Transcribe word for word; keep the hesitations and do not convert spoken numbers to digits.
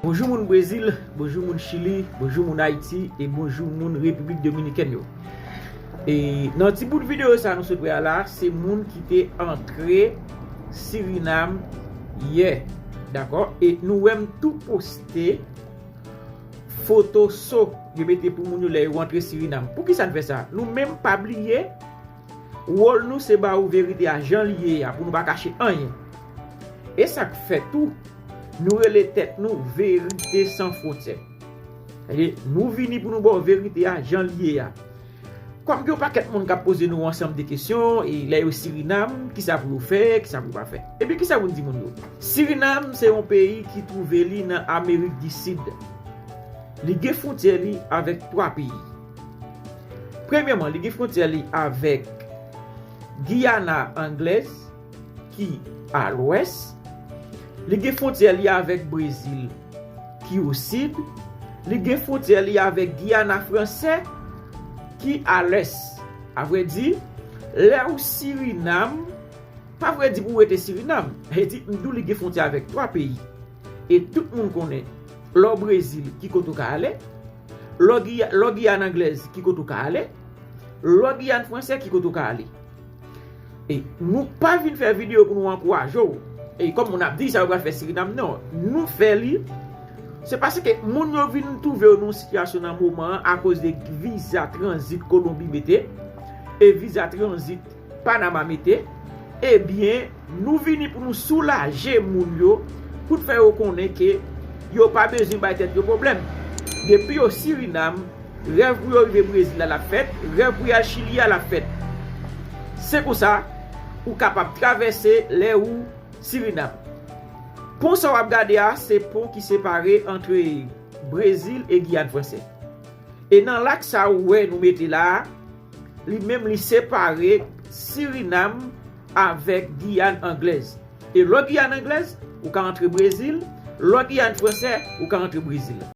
Bonjou moun Brezil, bonjou moun Chili, bonjou moun Ayiti e bonjou moun Repiblik Dominikèn yo. E nan ti bout videyo sa nou sot wè a la, se moun ki te antre Sirinam yè. Dakò? E nou wè m tou poste foto so yo mete pou moun yo lè yo antre Sirinam. Pouki sa n fè sa? Nou menm pa bliye, wòl nou se ba ou verite a jan li ye a, pou nou pa kache anyen. E sa k fè tou, nou rele tèt nou Verite San Fwontyè. Sètadi, nou vini pou nou ba w verite a jan li ye a. Kòm gen yon pakèt moun k ap poze nou ansanm de kesyon, e lè yo Sirinam, kisa pou yo fè, kisa pou yo pa fè? Ebyen, kisa pou n di moun yo? Sirinam se yon peyi ki twouve li nan Amerik di Sid. Li gen fwontyè li avèk twa peyi. Premyèman, li gen fwontyè li avèk Giyana Anglèz, ki a lwès. Li gen fwontyè li avèk Brezil, ki o sid. Li gen fwontyè li avèk Giyana Fransè, ki a lès. Avrèdi, lè ou Sirinam, pa vle di pou w rete Sirinam. Sa vle di, m di w li gen fwontyè avèk twa peyi. E tout moun konnen, lè w Brezil, ki kote w ka ale. Lè w Giya-, lè w Giyàn Anglèz, ki kote w ka ale. Lè w Giyàn Fransè, ki kote w ka ale. E nou pa vin fè videyo pou nou ankouraje w. E kòm moun ap di, sa yo pral fè Sirinam, non. Nou fè li. Se paske moun yo vin twouve yo nan yon sitiyasyon nan moman an akoz de viza tranzit Kolonbi mete e viza tranzit Panama mete. Ebyen, nou vini pou nou soulaje moun yo, pou n fè yo konnen ke yo pa bezwen bay tèt yo pwoblèm. Depi yo Sirinam, rèv pou yo rive Brezil la l ap fèt, rèv pou y al Chili a l ap fèt. Se konsa, ou kapab travèse lè ou Sirinam. Pon sa w ap gade a, se pon ki separe antre Brezil e Giyàn Fransè. E nan lak sa ou wè nou mete la a, li menm li separe Sirinam avèk Giyàn Anglèz. E lè w Giyàn Anglèz, ou ka antre Brezil, lè w Giyàn Fransè, ou ka antre Brezil.